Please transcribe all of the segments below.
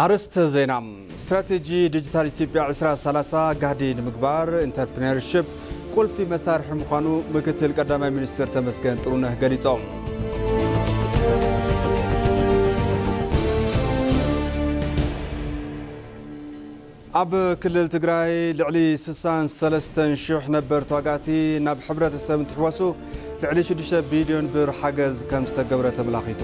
ኣርእስተ ዜና። ስትራቴጂ ዲጂታል ኢትዮጵያ ዕስራ ሰላሳ ጋህዲ ንምግባር ኢንተርፕረነርሺፕ ቁልፊ መሳርሒ ምዃኑ ምክትል ቀዳማይ ሚኒስትር ተመስገን ጥሩነህ ገሊጾም። ኣብ ክልል ትግራይ ልዕሊ ስሳን ሰለስተን ሽሕ ነበር ተዋጋእቲ ናብ ሕብረተሰብ እንትሕወሱ ልዕሊ ሽዱሽተ ቢልዮን ብር ሓገዝ ከም ዝተገብረ ተመላኺቱ።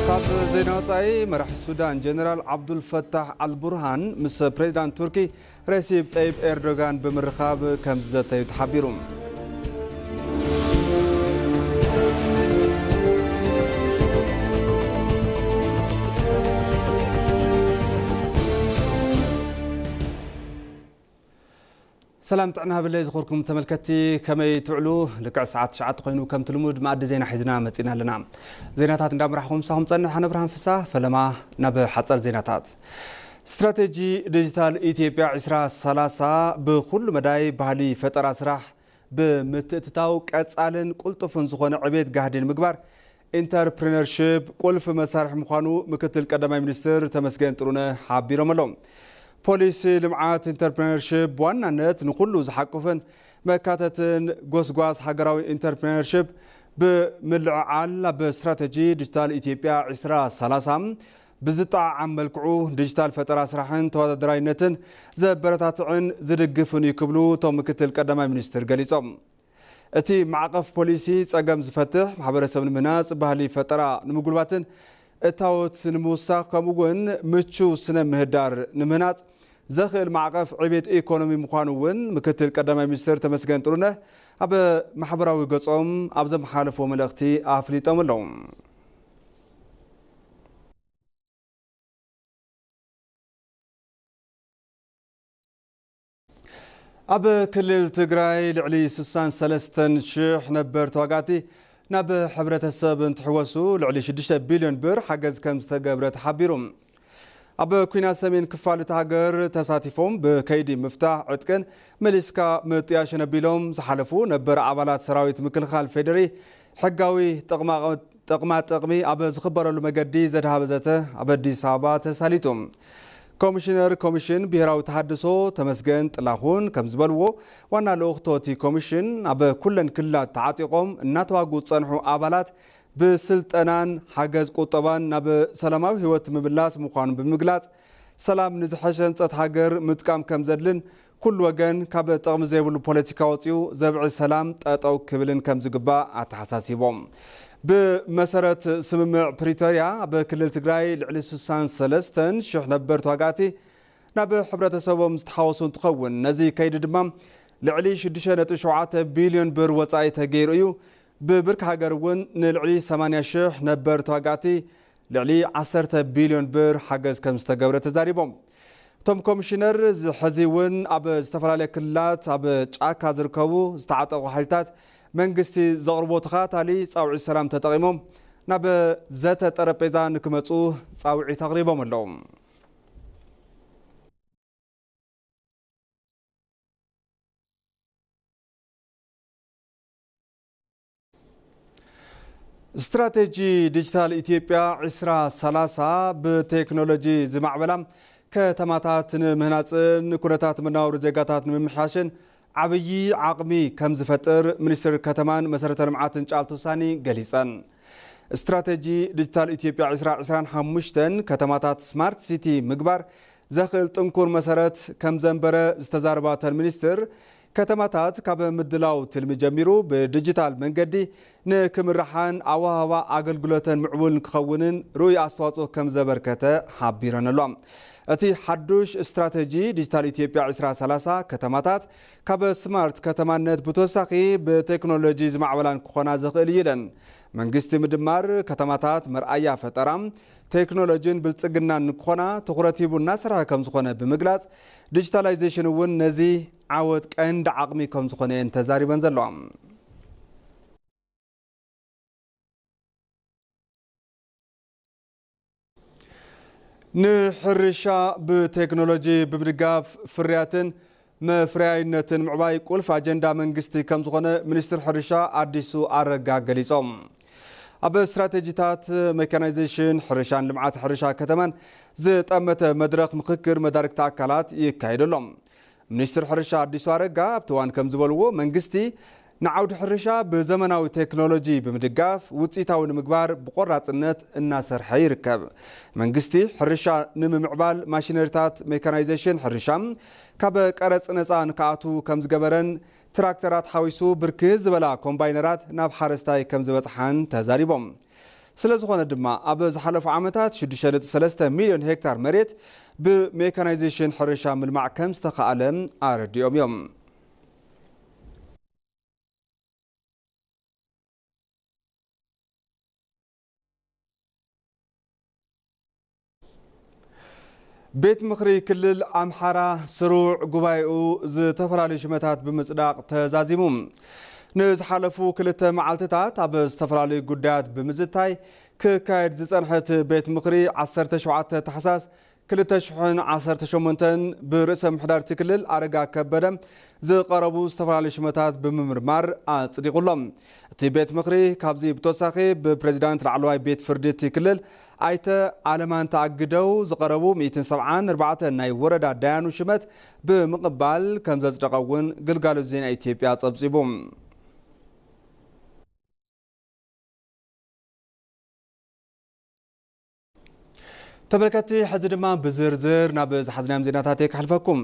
ካብ ዜና ወጻኢ፣ መራሒ ሱዳን ጀነራል ዓብዱል ፈታሕ ኣልቡርሃን ምስ ፕሬዚዳንት ቱርኪ ረሲብ ጠይብ ኤርዶጋን ብምርኻብ ከም ዝዘተዩ ተሓቢሩ። ሰላም ጥዕና ሃብለይ ዝኸበርኩም ተመልከትቲ፣ ከመይ ትውዕሉ? ልክዕ ሰዓት ትሽዓተ ኮይኑ ከምቲ ልሙድ መኣዲ ዜና ሒዝና መጺና ኣለና። ዜናታት እንዳምራሕኹም ምሳኹም ጸንሕ ኣነ ብርሃን ፍሳ። ፈለማ ናብ ሓጸር ዜናታት። ስትራቴጂ ዲጂታል ኢትዮጵያ ዕስራ ሰላሳ ብኹሉ መዳይ ባህሊ ፈጠራ ስራሕ ብምትእትታው ቀጻልን ቁልጡፍን ዝኾነ ዕቤት ጋህዲ ንምግባር ኢንተርፕሪነርሺፕ ቁልፊ መሳርሒ ምዃኑ ምክትል ቀዳማይ ሚኒስትር ተመስገን ጥሩነህ ሓቢሮም ኣለዉ። ፖሊሲ ልምዓት ኢንተርፕሪነርሺፕ ብዋናነት ንኹሉ ዝሓቁፍን መካተትን ጎስጓስ ሃገራዊ ኢንተርፕሪነርሺፕ ብምልዕዓል ኣብ ስትራቴጂ ዲጂታል ኢትዮጵያ ዕስራ ሰላሳ ብዝጠዓዓም መልክዑ ዲጂታል ፈጠራ ስራሕን ተወዳዳራይነትን ዘበረታትዕን ዝድግፍን እዩ ክብሉ እቶም ምክትል ቀዳማይ ሚኒስትር ገሊጾም። እቲ ማዕቐፍ ፖሊሲ ጸገም ዝፈትሕ ማሕበረሰብ ንምህናጽ፣ ባህሊ ፈጠራ ንምጉልባትን እታወት ንምውሳኽ ከምኡ እውን ምቹው ስነ ምህዳር ንምህናጽ ዘኽእል ማዕቐፍ ዕቤት ኢኮኖሚ ምዃኑ እውን ምክትል ቀዳማይ ሚኒስትር ተመስገን ጥሩነህ ኣብ ማሕበራዊ ገጾም ኣብ ዘመሓላለፍዎ መልእኽቲ ኣፍሊጦም ኣለዉ። ኣብ ክልል ትግራይ ልዕሊ ስሳን ሰለስተን ሽሕ ነበር ተዋጋእቲ ናብ ሕብረተሰብ እንትሕወሱ ልዕሊ ሽዱሽተ ቢልዮን ብር ሓገዝ ከም ዝተገብረ ተሓቢሩ። ኣብ ኲናት ሰሜን ክፋል እታ ሃገር ተሳቲፎም ብከይዲ ምፍታሕ ዕጥቅን መሊስካ ምጥያሽን ኣቢሎም ዝሓለፉ ነበር ኣባላት ሰራዊት ምክልኻል ፌዴሪ ሕጋዊ ጥቕማ ጥቕሚ ኣብ ዝኽበረሉ መገዲ ዘድሃበ ዘተ ኣብ ኣዲስ ኣበባ ተሳሊጡ። ኮሚሽነር ኮሚሽን ብሄራዊ ተሃድሶ ተመስገን ጥላሁን ከም ዝበልዎ፣ ዋና ልኡኽቶ እቲ ኮሚሽን ኣብ ኩለን ክልላት ተዓጢቖም እናተዋግኡ ዝጸንሑ ኣባላት ብስልጠናን ሓገዝ ቁጠባን ናብ ሰላማዊ ህይወት ምምላስ ምዃኑ ብምግላጽ፣ ሰላም ንዝሐሸ ህንጸት ሃገር ምጥቃም ከም ዘድልን ኩሉ ወገን ካብ ጥቕሚ ዘይብሉ ፖለቲካ ወጺኡ ዘብዒ ሰላም ጠጠው ክብልን ከም ዝግባእ ኣተሓሳሲቦም። ብመሰረት ስምምዕ ፕሪቶርያ ኣብ ክልል ትግራይ ልዕሊ ስሳን ሰለስተን ሽሕ ነበር ተዋጋእቲ ናብ ሕብረተሰቦም ዝተሓወሱ እንትኸውን፣ ነዚ ከይዲ ድማ ልዕሊ ሽዱሽተ ነጥቢ ሸውዓተ ቢልዮን ብር ወጻኢ ተገይሩ እዩ። ብብርኪ ሃገር እውን ንልዕሊ ሰማንያ ሽሕ ነበር ተዋጋእቲ ልዕሊ ዓሰርተ ቢልዮን ብር ሓገዝ ከም ዝተገብረ ተዛሪቦም። እቶም ኮሚሽነር፣ እዚ ሕዚ እውን ኣብ ዝተፈላለየ ክልላት ኣብ ጫካ ዝርከቡ ዝተዓጠቑ ሓይልታት መንግስቲ ዘቕርቦ ተኸታታሊ ጻውዒት ሰላም ተጠቒሞም ናብ ዘተ ጠረጴዛ ንክመጹ ጻውዒት ኣቕሪቦም ኣለዉ። ስትራቴጂ ዲጂታል ኢትዮጵያ ዕስራ ሰላሳ ብቴክኖሎጂ ዝማዕበላ ከተማታት ንምህናፅን ኩነታት መነባብሮ ዜጋታት ንምምሕያሽን ዓብዪ ዓቕሚ ከም ዝፈጥር ሚኒስትር ከተማን መሰረተ ልምዓትን ጫልቱ ሳኒ ገሊፀን። ስትራቴጂ ዲጂታል ኢትዮጵያ ዕስራ ዕስራን ሓሙሽተን ከተማታት ስማርት ሲቲ ምግባር ዘኽእል ጥንኩር መሰረት ከም ዘንበረ ዝተዛረባ እተን ሚኒስትር፣ ከተማታት ካብ ምድላው ትልሚ ጀሚሩ ብዲጂታል መንገዲ ንክምርሓን ኣወሃህባ ኣገልግሎተን ምዕቡል ንክኸውንን ርኡይ ኣስተዋፅኦ ከም ዘበርከተ ሓቢረን ኣለዋ። እቲ ሓዱሽ ስትራቴጂ ዲጂታል ኢትዮጵያ ዕስራ ሰላሳ ከተማታት ካብ ስማርት ከተማነት ብተወሳኺ ብቴክኖሎጂ ዝማዕበላን ክኾና ዘኽእል እዩ ኢለን። መንግስቲ ምድማር ከተማታት መርኣያ ፈጠራ ቴክኖሎጂን ብልጽግናን ንክኾና ትኹረት ሂቡ እናሰርሐ ከም ዝኾነ ብምግላጽ፣ ዲጂታላይዜሽን እውን ነዚ ዓወት ቀንዲ ዓቕሚ ከም ዝኾነ እየን ተዛሪበን ዘለዋ። ንሕርሻ ብቴክኖሎጂ ብምድጋፍ ፍርያትን መፍረያይነትን ምዕባይ ቁልፍ ኣጀንዳ መንግስቲ ከም ዝኾነ ሚኒስትር ሕርሻ ኣዲሱ ኣረጋ ገሊጾም። ኣብ ስትራቴጂታት ሜካናይዜሽን ሕርሻን ልምዓት ሕርሻ ከተማን ዝጠመተ መድረኽ ምኽክር መዳርግቲ ኣካላት ይካየድ ኣሎ። ሚኒስትር ሕርሻ ኣዲሱ ኣረጋ ኣብቲ እዋን ከም ዝበልዎ፣ መንግስቲ ንዓውዲ ሕርሻ ብዘመናዊ ቴክኖሎጂ ብምድጋፍ ውፅኢታዊ ንምግባር ብቆራፅነት እናሰርሐ ይርከብ። መንግስቲ ሕርሻ ንምምዕባል ማሽነሪታት ሜካናይዜሽን ሕርሻ ካብ ቀረፅ ነፃ ንክኣቱ ከም ዝገበረን ትራክተራት ሓዊሱ ብርክት ዝበላ ኮምባይነራት ናብ ሓረስታይ ከም ዝበፅሓን ተዛሪቦም። ስለ ዝኾነ ድማ ኣብ ዝሓለፉ ዓመታት ሽዱሽተ ነጥቢ ሰለስተ ሚልዮን ሄክታር መሬት ብሜካናይዜሽን ሕርሻ ምልማዕ ከም ዝተኻኣለ ኣረዲኦም እዮም። ቤት ምኽሪ ክልል ኣምሓራ ስሩዕ ጉባኤኡ ዝተፈላለዩ ሽመታት ብምጽዳቕ ተዛዚሙ። ንዝሓለፉ ክልተ መዓልትታት ኣብ ዝተፈላለዩ ጉዳያት ብምዝታይ ክካየድ ዝጸንሐ እቲ ቤት ምኽሪ ዓሰርተ ሸውዓተ ታሕሳስ ክልተ ሽሕን ዓሰርተ ሸሞንተን ብርእሰ ምምሕዳር እቲ ክልል ኣረጋ ከበደ ዝቐረቡ ዝተፈላለዩ ሽመታት ብምምርማር ኣጽዲቑ ኣሎ። እቲ ቤት ምኽሪ ካብዚ ብተወሳኺ ብፕሬዚዳንት ላዕለዋይ ቤት ፍርዲ እቲ ክልል ኣይተ ኣለማንታ ኣግደው ዝቐረቡ ሚእትን ሰብዓን ኣርባዕተን ናይ ወረዳ ዳያኑ ሽመት ብምቕባል ከም ዘጽደቐ እውን ግልጋሎት ዜና ኢትዮጵያ ጸብጺቡ። ተመልከትቲ፣ ሕዚ ድማ ብዝርዝር ናብ ዝሓዝናዮም ዜናታት እየ ከሕልፈኩም።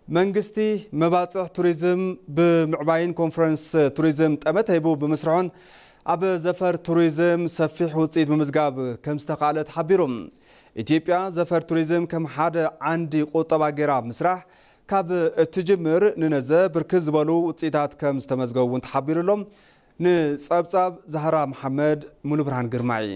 መንግስቲ መባፅሕ ቱሪዝም ብምዕባይን ኮንፈረንስ ቱሪዝም ጠመተ ሂቡ ብምስርሖን ኣብ ዘፈር ቱሪዝም ሰፊሕ ውፅኢት ምምዝጋብ ከም ዝተኻእለ ተሓቢሩ። ኢትዮጵያ ዘፈር ቱሪዝም ከም ሓደ ዓንዲ ቁጠባ ገይራ ምስራሕ ካብ እትጅምር ንነዘ ብርክት ዝበሉ ውፅኢታት ከም ዝተመዝገቡ እውን ተሓቢሩ ኣሎ። ንፀብፃብ ዛህራ መሓመድ፣ ሙሉ ብርሃን ግርማይ።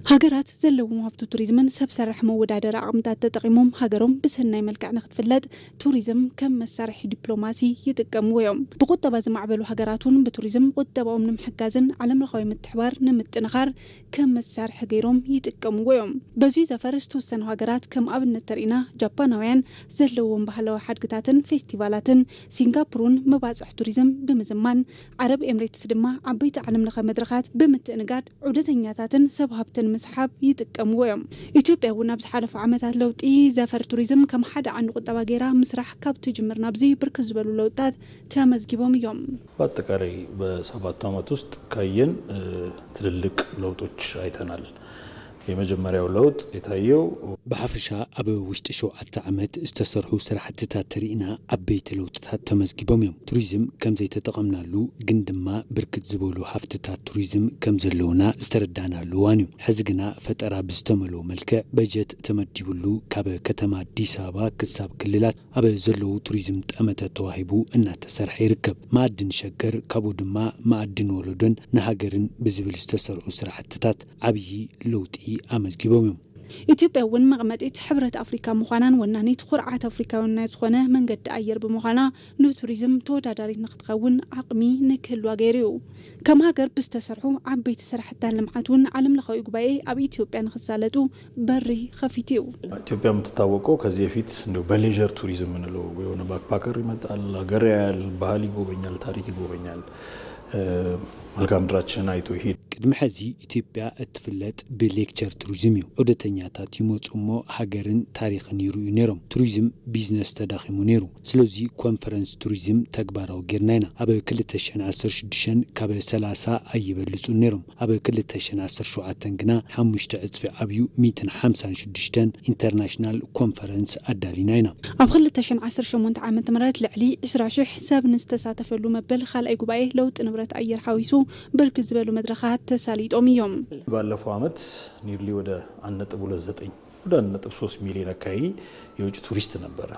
ሃገራት ዘለዎም ሃብቲ ቱሪዝምን ሰብ ሰራሕ መወዳደሪ ዓቕምታት ተጠቒሞም ሃገሮም ብሰናይ መልክዕ ንክትፍለጥ ቱሪዝም ከም መሳርሒ ዲፕሎማሲ ይጥቀምዎ እዮም። ብቁጠባ ዝማዕበሉ ሃገራት እውን ብቱሪዝም ቁጠባኦም ንምሕጋዝን ዓለም ለኻዊ ምትሕባር ንምጥንኻር ከም መሳርሒ ገይሮም ይጥቀምዎ እዮም። በዚ ዘፈር ዝተወሰኑ ሃገራት ከም ኣብነት ተሪእና ጃፓናውያን ዘለዎም ባህላዊ ሓድግታትን ፌስቲቫላትን፣ ሲንጋፖር እውን መባፅሕ ቱሪዝም ብምዝማን ዓረብ ኤምሬትስ ድማ ዓበይቲ ዓለም ለኸ መድረኻት ብምትእንጋድ ዑደተኛታትን ሰብ ሃብትን ምስሓብ ይጥቀምዎ እዮም። ኢትዮጵያ እውን ኣብ ዝሓለፉ ዓመታት ለውጢ ዘፈር ቱሪዝም ከም ሓደ ዓንዲ ቁጠባ ገይራ ምስራሕ ካብ ትጅምር ናብዚ ብርክት ዝበሉ ለውጥታት ተመዝጊቦም እዮም። በአጠቃላይ በሰባቱ ዓመት ውስጥ ካየን ትልልቅ ለውጦች አይተናል። የመጀመሪያው ለውጥ የታየው ብሓፈሻ ኣብ ውሽጢ ሸውዓተ ዓመት ዝተሰርሑ ስራሕትታት ተሪእና ዓበይቲ ለውጥታት ተመዝጊቦም እዮም። ቱሪዝም ከም ዘይተጠቐምናሉ ግን ድማ ብርክት ዝበሉ ሃፍትታት ቱሪዝም ከም ዘለውና ዝተረዳእናሉ እዋን እዩ። ሕዚ ግና ፈጠራ ብዝተመልኦ መልክዕ በጀት ተመዲብሉ ካብ ከተማ ኣዲስ ኣበባ ክሳብ ክልላት ኣብ ዘለዉ ቱሪዝም ጠመተ ተዋሂቡ እናተሰርሐ ይርከብ። መኣድን ሸገር ካብኡ ድማ መኣድን ወለዶን ንሃገርን ብዝብል ዝተሰርሑ ስራሕትታት ዓብዪ ለውጢ ኣመዝጊቦም እዮም። ኢትዮጵያ እውን መቐመጢት ሕብረት ኣፍሪካ ምዃናን ወናኒት ኩርዓት ኣፍሪካውያን ናይ ዝኾነ መንገዲ ኣየር ብምዃና ንቱሪዝም ተወዳዳሪት ንክትኸውን ዓቕሚ ንክህልዋ ገይሩ እዩ። ከም ሃገር ብዝተሰርሑ ዓበይቲ ስራሕትታት ልምዓት እውን ዓለም ለኻዊ ጉባኤ ኣብ ኢትዮጵያ ንክሳለጡ በሪ ከፊቱ እዩ። ኢትዮጵያ የምትታወቀው ከዚህ በፊት እንደው በሌጀር ቱሪዝም የምንለው የሆነ ባክፓከር ይመጣል፣ ሀገር ያያል፣ ባህል ይጎበኛል፣ ታሪክ ይጎበኛል፣ መልክዓ ምድራችንን አይቶ ይሄድ። ቅድሚ ሕዚ ኢትዮጵያ እትፍለጥ ብሌክቸር ቱሪዝም እዩ። ዑደተኛታት ይመፁ እሞ ሃገርን ታሪኽን ይርእዩ ነይሮም። ቱሪዝም ቢዝነስ ተዳኺሙ ነይሩ። ስለዚ ኮንፈረንስ ቱሪዝም ተግባራዊ ጌርና ኢና። ኣብ ክልተ ሽሕን ዓሰርተ ሽዱሽተን ካብ ሰላሳ ኣይበልፁን ነይሮም። ኣብ ክልተ ሽሕን ዓሰርተ ሸውዓተን ግና ሓሙሽተ ዕፅፊ ዓብዩ ሚእትን ሓምሳን ሽዱሽተን ኢንተርናሽናል ኮንፈረንስ ኣዳሊና ኢና። ኣብ ክልተ ሽሕን ዓሰርተ ሸሞንተ ዓመተ ምህረት ልዕሊ ዕስራ ሽሕ ሰብ ንዝተሳተፈሉ መበል ካልኣይ ጉባኤ ለውጢ ንብረት ኣየር ሓዊሱ ብርክት ዝበሉ መድረኻት ተሳሊጦም እዮም። ባለፈው ዓመት ኒርሊ ወደ አንድ ነጥብ ሁለት ዘጠኝ ወደ አንድ ነጥብ ሶስት ሚሊዮን አካባቢ የውጭ ቱሪስት ነበረ።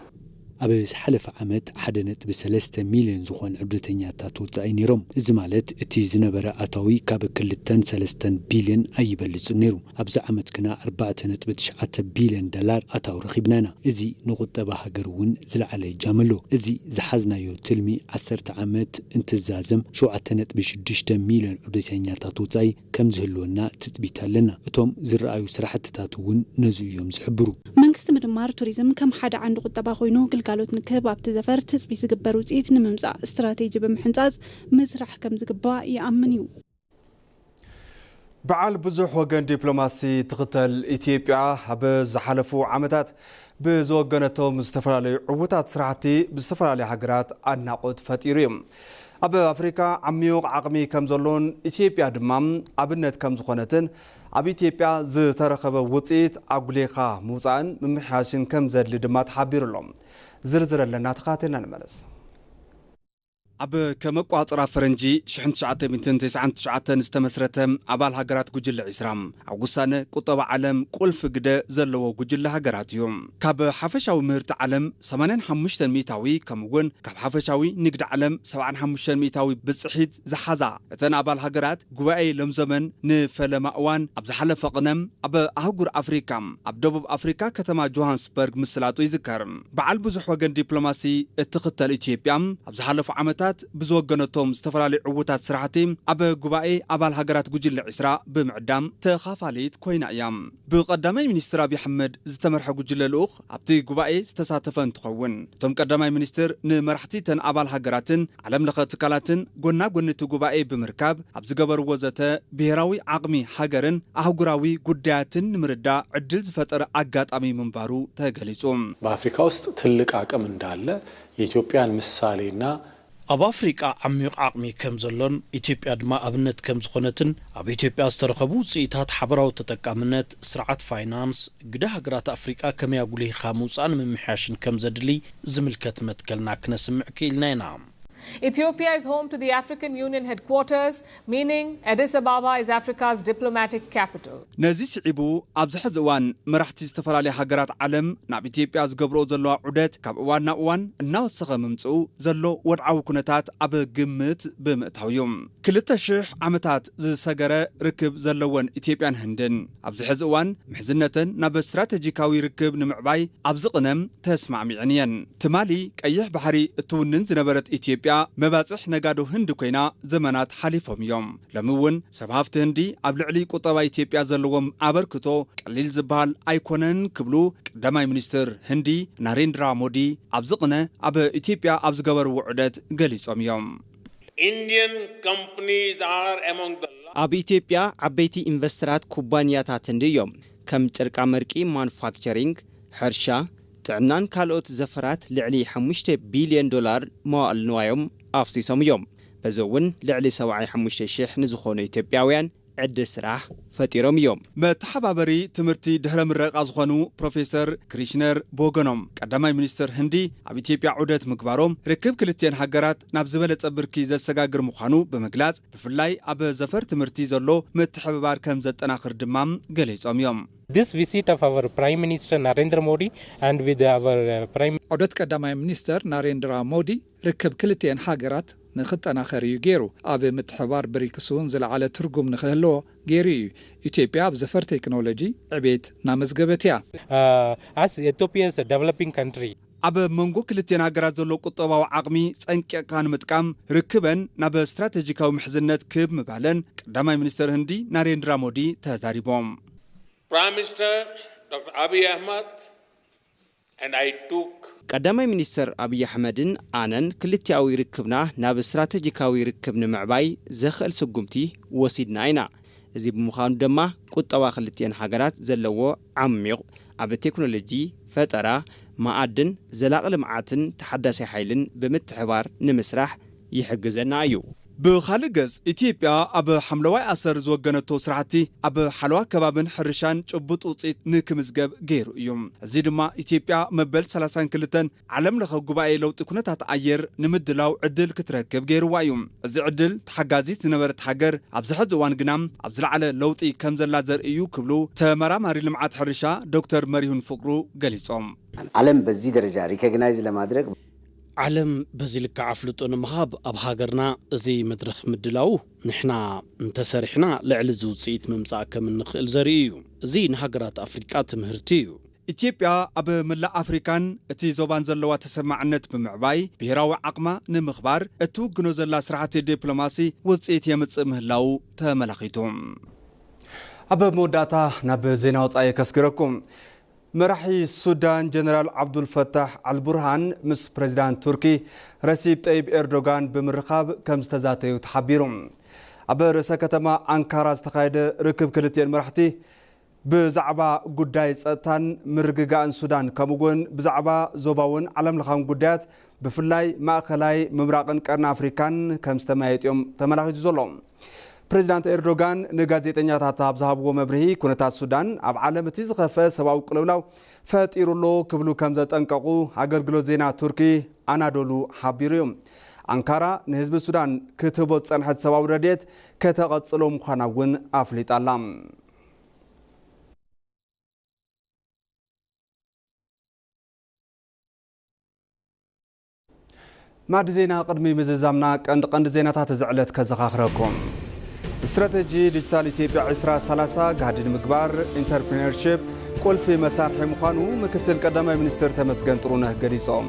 ኣብ ዝሓለፈ ዓመት ሓደ ነጥቢ ሰለስተ ሚልዮን ዝኾን ዕብደተኛታት ወጻኢ ነይሮም። እዚ ማለት እቲ ዝነበረ ኣታዊ ካብ ክልተን ሰለስተን ቢልዮን ኣይበልጽን ነይሩ። ኣብዚ ዓመት ግና ኣርባዕተ ነጥቢ ትሽዓተ ቢልዮን ዶላር ኣታዊ ረኺብና ኢና። እዚ ንቁጠባ ሃገር እውን ዝለዓለ እጃም ኣለዎ። እዚ ዝሓዝናዮ ትልሚ ዓሰርተ ዓመት እንትዛዘም ሸውዓተ ነጥቢ ሽዱሽተ ሚልዮን ዕብደተኛታት ወጻኢ ከም ዝህልወና ትጽቢት ኣለና። እቶም ዝረኣዩ ስራሕትታት እውን ነዚ እዮም ዝሕብሩ። መንግስቲ ምድማር ቱሪዝም ከም ሓደ ዓንዲ ቁጠባ ኮይኑ ግልጋሎት ንክህብ ኣብቲ ዘፈር ትጽቢት ዝግበር ውፅኢት ንምምፃእ ስትራቴጂ ብምሕንፃፅ ምስራሕ ከም ዝግባእ ይኣምን እዩ። በዓል ብዙሕ ወገን ዲፕሎማሲ ትኽተል ኢትዮጵያ ኣብ ዝሓለፉ ዓመታት ብዝወገነቶም ዝተፈላለዩ ዕዉታት ስራሕቲ ብዝተፈላለዩ ሃገራት ኣድናቖት ፈጢሩ እዩ። ኣብ ኣፍሪካ ዓሚዩቕ ዓቕሚ ከም ዘሎን ኢትዮጵያ ድማ ኣብነት ከም ዝኾነትን ኣብ ኢትዮጵያ ዝተረኸበ ውፅኢት ኣጉሊኻ ምውፃእን ምምሕያሽን ከም ዘድሊ ድማ ተሓቢሩ ኣሎ። ዝርዝር ኣለና፣ ተኸታተልና ንመለስ። ኣብ ከም ኣቆፃፅራ ፈረንጂ ሽሕን ትሽዓተ ሚእትን ተስዓን ትሽዓተን ዝተመስረተ ኣባል ሃገራት ጉጅለ ዒስራ ኣብ ውሳነ ቁጠባ ዓለም ቁልፊ ግደ ዘለዎ ጉጅለ ሃገራት እዩ። ካብ ሓፈሻዊ ምህርቲ ዓለም ሰማንያን ሓሙሽተን ሚእታዊ ከምኡ እውን ካብ ሓፈሻዊ ንግዲ ዓለም ሰብዓን ሓሙሽተን ሚእታዊ ብፅሒት ዝሓዛ እተን ኣባል ሃገራት ጉባኤ ሎም ዘመን ንፈለማ እዋን ኣብ ዝሓለፈ ቅነ ኣብ ኣህጉር ኣፍሪካ ኣብ ደቡብ ኣፍሪካ ከተማ ጆሃንስበርግ ምስላጡ ይዝከር። በዓል ብዙሕ ወገን ዲፕሎማሲ እትኽተል ኢትዮጵያ ኣብ ዝሓለፉ ዓመታት ብዝወገነቶም ዝተፈላለዩ ዕዉታት ስራሕቲ ኣብ ጉባኤ ኣባል ሃገራት ጉጅለ ዒስራ ብምዕዳም ተኻፋሊት ኮይና እያ። ብቀዳማይ ሚኒስትር ኣብይ ኣሕመድ ዝተመርሐ ጉጅለ ልኡኽ ኣብቲ ጉባኤ ዝተሳተፈ እንትኸውን፣ እቶም ቀዳማይ ሚኒስትር ንመራሕቲ እተን ኣባል ሃገራትን ዓለም ለኸ ትካላትን ጎና ጎኒ እቲ ጉባኤ ብምርካብ ኣብ ዝገበርዎ ዘተ፣ ብሄራዊ ዓቕሚ ሃገርን ኣህጉራዊ ጉዳያትን ንምርዳእ ዕድል ዝፈጠረ ኣጋጣሚ ምንባሩ ተገሊጹ። በአፍሪካ ውስጥ ትልቅ አቅም እንዳለ የኢትዮጵያን ምሳሌና ኣብ ኣፍሪቃ ዓሚቕ ዓቕሚ ከም ዘሎን ኢትዮጵያ ድማ ኣብነት ከም ዝኾነትን ኣብ ኢትዮጵያ ዝተረኸቡ ውፅኢታት ሓበራዊ ተጠቃምነት፣ ስርዓት ፋይናንስ፣ ግደ ሃገራት ኣፍሪቃ ከመይ ኣጉሊኻ ምውፃእ ንምምሕያሽን ከም ዘድሊ ዝምልከት መትከልና ክነስምዕ ክኢልና ኢና። Ethiopia is home to the African Union headquarters, meaning Addis Ababa is Africa's diplomatic capital. ነዚ ስዒቡ ኣብዚ ሕዚ እዋን መራሕቲ ዝተፈላለዩ ሃገራት ዓለም ናብ ኢትዮጵያ ዝገብርኦ ዘለዋ ዑደት ካብ እዋን ናብ እዋን እናወሰኸ ምምፅኡ ዘሎ ወድዓዊ ኩነታት ኣብ ግምት ብምእታው እዩ። ክልተ ሽሕ ዓመታት ዝሰገረ ርክብ ዘለወን ኢትዮጵያን ህንድን ኣብዚ ሕዚ እዋን ምሕዝነተን ናብ ስትራቴጂካዊ ርክብ ንምዕባይ ኣብዚ ቅነ ተስማዕሚዐን እየን። ትማሊ ቀይሕ ባሕሪ እትውንን ዝነበረት ኢትዮጵያ መባፅሕ ነጋዶ ህንዲ ኮይና ዘመናት ሓሊፎም እዮም። ሎሚ እውን ሰብ ሃፍቲ ህንዲ ኣብ ልዕሊ ቁጠባ ኢትዮጵያ ዘለዎም ኣበርክቶ ቀሊል ዝበሃል ኣይኮነን ክብሉ ቀዳማይ ሚኒስትር ህንዲ ናሬንድራ ሞዲ ኣብዚ ቅነ ኣብ ኢትዮጵያ ኣብ ዝገበርዎ ዑደት ገሊጾም እዮም። Indian companies are among the ላ- ኣብ ኢትዮጵያ ዓበይቲ ኢንቨስተራት ኩባንያታት ህንዲ እዮም። ከም ጨርቃመርቂ፣ ማኑፋክቸሪንግ፣ ሕርሻ፣ ጥዕናን ካልኦት ዘፈራት ልዕሊ ሓሙሽተ ቢልዮን ዶላር መዋእል ንዋዮም ኣፍሲሶም እዮም። በዚ እውን ልዕሊ ሰብዓይ ሓሙሽተ ሽሕ ንዝኾኑ ኢትዮጵያውያን ዕድል ስራሕ ፈጢሮም እዮም። መተሓባበሪ ትምህርቲ ድሕረ ምረቃ ዝኾኑ ፕሮፌሰር ክሪሽነር ብወገኖም ቀዳማይ ሚኒስትር ህንዲ ኣብ ኢትዮጵያ ዑደት ምግባሮም ርክብ ክልቲኤን ሃገራት ናብ ዝበለጸ ብርኪ ዘሰጋግር ምዃኑ ብምግላጽ ብፍላይ ኣብ ዘፈር ትምህርቲ ዘሎ ምትሕብባር ከም ዘጠናኽር ድማ ገሊጾም እዮም። This visit of our Prime Minister Narendra Modi and with our uh, Prime ዑደት ቀዳማይ ሚኒስተር ናሬንድራ ሞዲ ርክብ ክልቲኤን ሃገራት ንኽጠናኸር እዩ ገይሩ። ኣብ ምትሕብባር ብሪክስ እውን ዝለዓለ ትርጉም ንኽህልዎ ገይሩ እዩ። ኢትዮጵያ ኣብ ዘፈር ቴክኖሎጂ ዕቤት እናመዝገበት እያ። Uh, as Ethiopia is a developing country, ኣብ መንጎ ክልቲኤን ሃገራት ዘሎ ቁጠባዊ ዓቕሚ ጸንቂቕካ ንምጥቃም ርክበን ናብ ስትራቴጂካዊ ምሕዝነት ክብ ምባለን ቀዳማይ ሚኒስተር ህንዲ ናሬንድራ ሞዲ ተዛሪቦም። Prime Minister Doctor Abiy Ahmed and I took ቀዳማይ ሚኒስተር ኣብይ ኣሕመድን ኣነን ክልቲኣዊ ርክብና ናብ ስትራቴጂካዊ ርክብ ንምዕባይ ዘኽእል ስጉምቲ ወሲድና ኢና። እዚ ብምዃኑ ድማ ቁጠባ ክልቲኤን ሃገራት ዘለዎ ዓሚቕ ኣብ ቴክኖሎጂ፣ ፈጠራ፣ መኣድን፣ ዘላቒ ልምዓትን ተሓዳሲ ሓይልን ብምትሕባር ንምስራሕ ይሕግዘና እዩ። ብኻልእ ገጽ፣ ኢትዮጵያ ኣብ ሓምለዋይ ኣሰር ዝወገነቶ ስራሕቲ ኣብ ሓለዋ ከባብን ሕርሻን ጭቡጥ ውጽኢት ንክምዝገብ ገይሩ እዩ። እዚ ድማ ኢትዮጵያ መበል ሰላሳን ክልተን ዓለም ለኸ ጉባኤ ለውጢ ኩነታት ኣየር ንምድላው ዕድል ክትረክብ ገይርዋ እዩ። እዚ ዕድል ተሓጋዚት ዝነበረት ሃገር ኣብዚ ሕዚ እዋን ግና ኣብ ዝለዓለ ለውጢ ከም ዘላ ዘርኢ እዩ ክብሉ ተመራማሪ ልምዓት ሕርሻ ዶክተር መሪሁን ፍቅሩ ገሊጾም። ዓለም በዚህ ደረጃ ሪኮግናይዝ ለማድረግ ዓለም በዚ ልክዕ ኣፍልጦ ንምሃብ ኣብ ሃገርና እዚ መድረኽ ምድላዉ ንሕና እንተሰሪሕና ልዕሊ እዚ ውፅኢት ምምፃእ ከም እንኽእል ዘርኢ እዩ። እዚ ንሃገራት ኣፍሪቃ ትምህርቲ እዩ። ኢትዮጵያ ኣብ መላእ ኣፍሪካን እቲ ዞባን ዘለዋ ተሰማዕነት ብምዕባይ ብሄራዊ ዓቕማ ንምኽባር እትውግኖ ዘላ ስራሕቲ ዲፕሎማሲ ውፅኢት የምፅእ ምህላዉ ተመላኺቱ። ኣብ መወዳእታ ናብ ዜና ወፃኢ ከስግረኩም። መራሒ ሱዳን ጀነራል ዓብዱልፈታሕ ኣልቡርሃን ምስ ፕሬዚዳንት ቱርኪ ረሲብ ጠይብ ኤርዶጋን ብምርኻብ ከም ዝተዛተዩ ተሓቢሩ። ኣብ ርእሰ ከተማ ኣንካራ ዝተኻየደ ርክብ ክልቲኤን መራሕቲ ብዛዕባ ጉዳይ ጸጥታን ምርግጋእን ሱዳን፣ ከምኡ እውን ብዛዕባ ዞባውን ዓለምለኻውን ጉዳያት፣ ብፍላይ ማእከላይ ምብራቕን ቀርኒ ኣፍሪካን ከም ዝተመያየጡ እዮም ተመላኺቱ ዘሎ። ፕሬዚዳንት ኤርዶጋን ንጋዜጠኛታት ኣብ ዝሃብዎ መብርሂ፣ ኩነታት ሱዳን ኣብ ዓለም እቲ ዝኸፍአ ሰብኣዊ ቅልውላው ፈጢሩ ኣሎ ክብሉ ከም ዘጠንቀቑ ኣገልግሎት ዜና ቱርኪ ኣናዶሉ ሓቢሩ እዩ። ኣንካራ ንህዝቢ ሱዳን ክትህቦ ዝጸንሐት ሰብኣዊ ረድኤት ከተቐጽሎ ምዃና እውን ኣፍሊጣ ኣላ። ማዕዲ ዜና ቅድሚ ምዝዛምና ቀንዲ ቀንዲ ዜናታት እዚ ዕለት ከዘኻኽረኩም። ስትራተጂ ዲጂታል ኢትዮጵያ ዕስራ ሰላሳ ጋህዲ ንምግባር ኢንተርፕሪነርሺፕ ቁልፊ መሳርሒ ምዃኑ ምክትል ቀዳማይ ሚኒስትር ተመስገን ጥሩነህ ገሊጾም።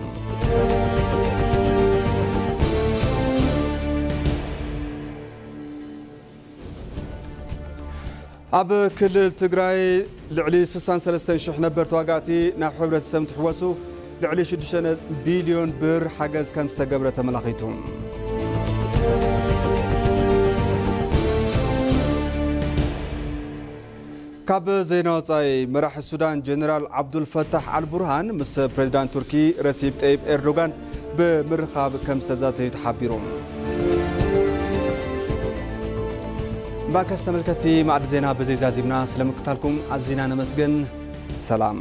ኣብ ክልል ትግራይ ልዕሊ ስሳን ሰለስተን ሽሕ ነበር ተዋጋእቲ ናብ ሕብረተሰብ እንትሕወሱ፣ ልዕሊ ሽዱሽተ ቢልዮን ብር ሓገዝ ከም ዝተገብረ ተመላኺቱ። ካብ ዜና ወጻኢ፣ መራሒ ሱዳን ጀነራል ዓብዱል ፈታሕ ኣል ቡርሃን ምስ ፕሬዚዳንት ቱርኪ ረሲብ ጠይብ ኤርዶጋን ብምርኻብ ከም ዝተዛተዩ ተሓቢሩ። ባከስ ተመልከቲ፣ ማዕዲ ዜና በዘይ ዛዚምና ስለምክታልኩም ኣዚና ነመስግን። ሰላም።